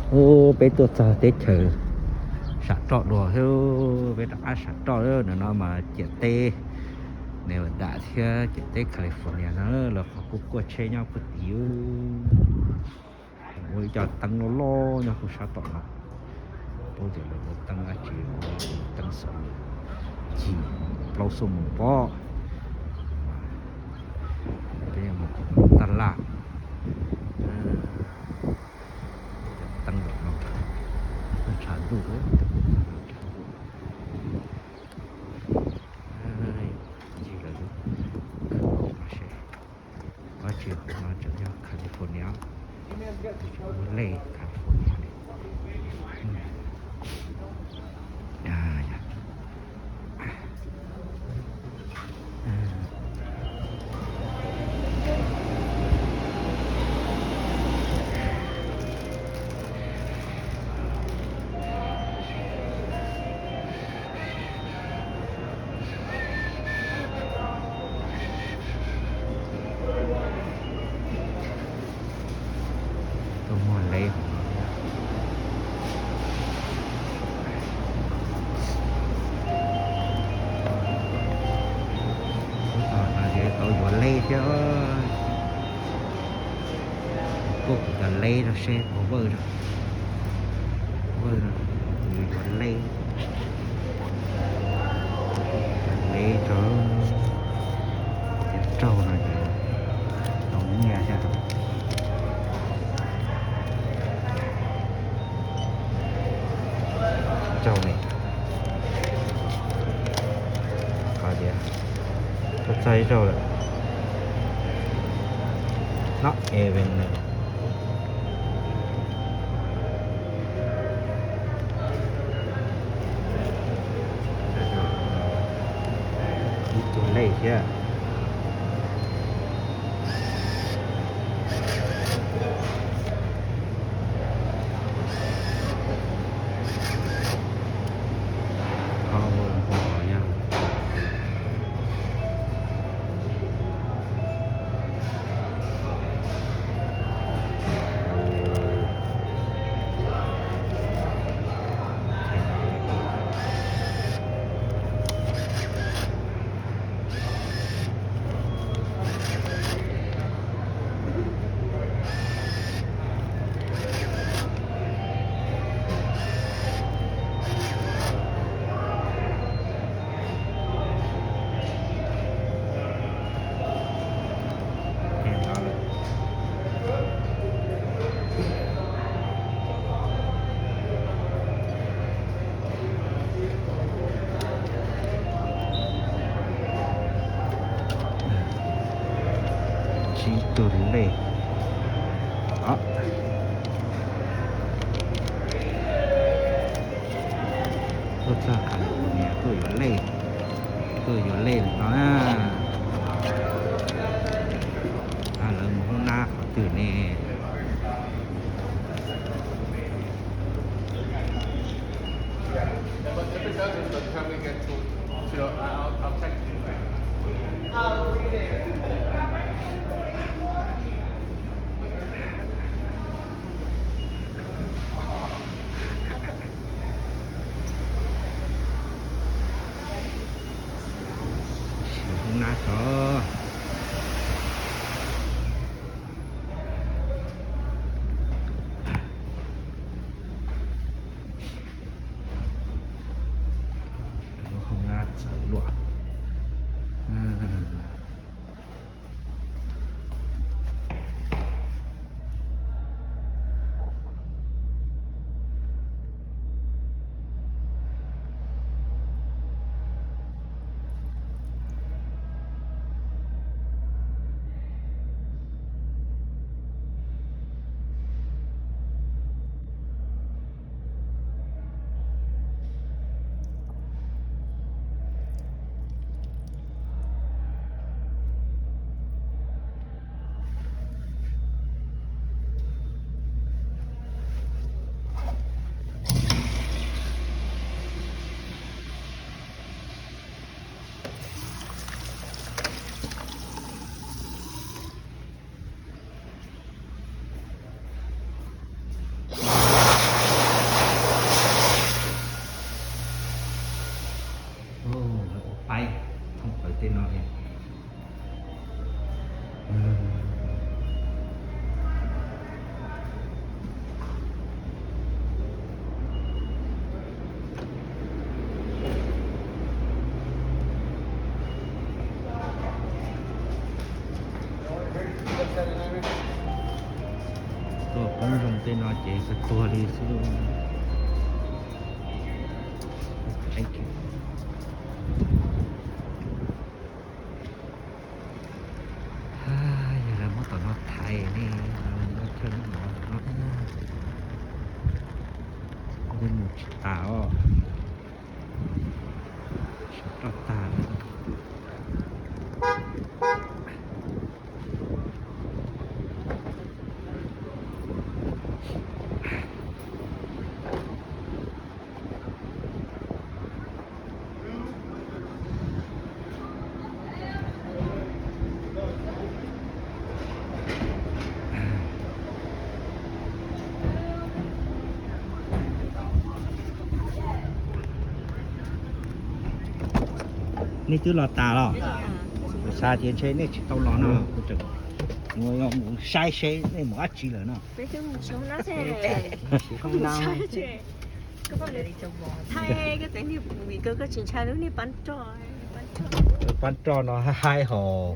Ub, peb tuaj txog teb chaws sam roj dua thiab, peb rov qab sam roj lawm. Ntawm no mas ciam teb Nevada thiab ciam teb California no, lawv qhov kuj kuaj tsheb nyob puag tid. Ua ib co teeb loj loj nyob puag sab tom no. Paub tias lawv ua teeb dab tsi, teeb xov, cim plaub xuaj moos pob. Peb mus tom taj laj. Teeb ntawm no ntshav ntuj, ntshav ntuj. Ncig lawv lub khw no seb, dab tsi hauv no tseem yog California, lej California li. Tuaj muag lej hauv no thiab. Ub, tau no ces tau yuav lej thiab. Kuaj kuv cov lej rau seb puas vawj rau. Vawj rau, kuv yuav lej. Lej rau, cov raug no ces tau nyiaj thiab. Raug li. Qhov tias tuaj txog ib zaug lawm. Not even no. Ib tug lej thiab. Qhov uas npog yog Tsib tug lej. Tuaj txog California tuaj yuav lej, tuaj yuav lej lawm no na. Lawv mus hoob nab qhov twg ne? Hoob nab tso. Hoob nab txawv luaj. Poob zoo tej no ces tuag tuag li xwb. Yog lawv muab tom no thaiv ne, muab chaw no, mus tsis tas os. Sawv roj tag lawm. Nej twb los tas los? Kuv xav tias ntshe nej tsis tau los no, kuv tseem mus saib seb nej mus dab tsi lawm no. Pab roj no haib haib hos.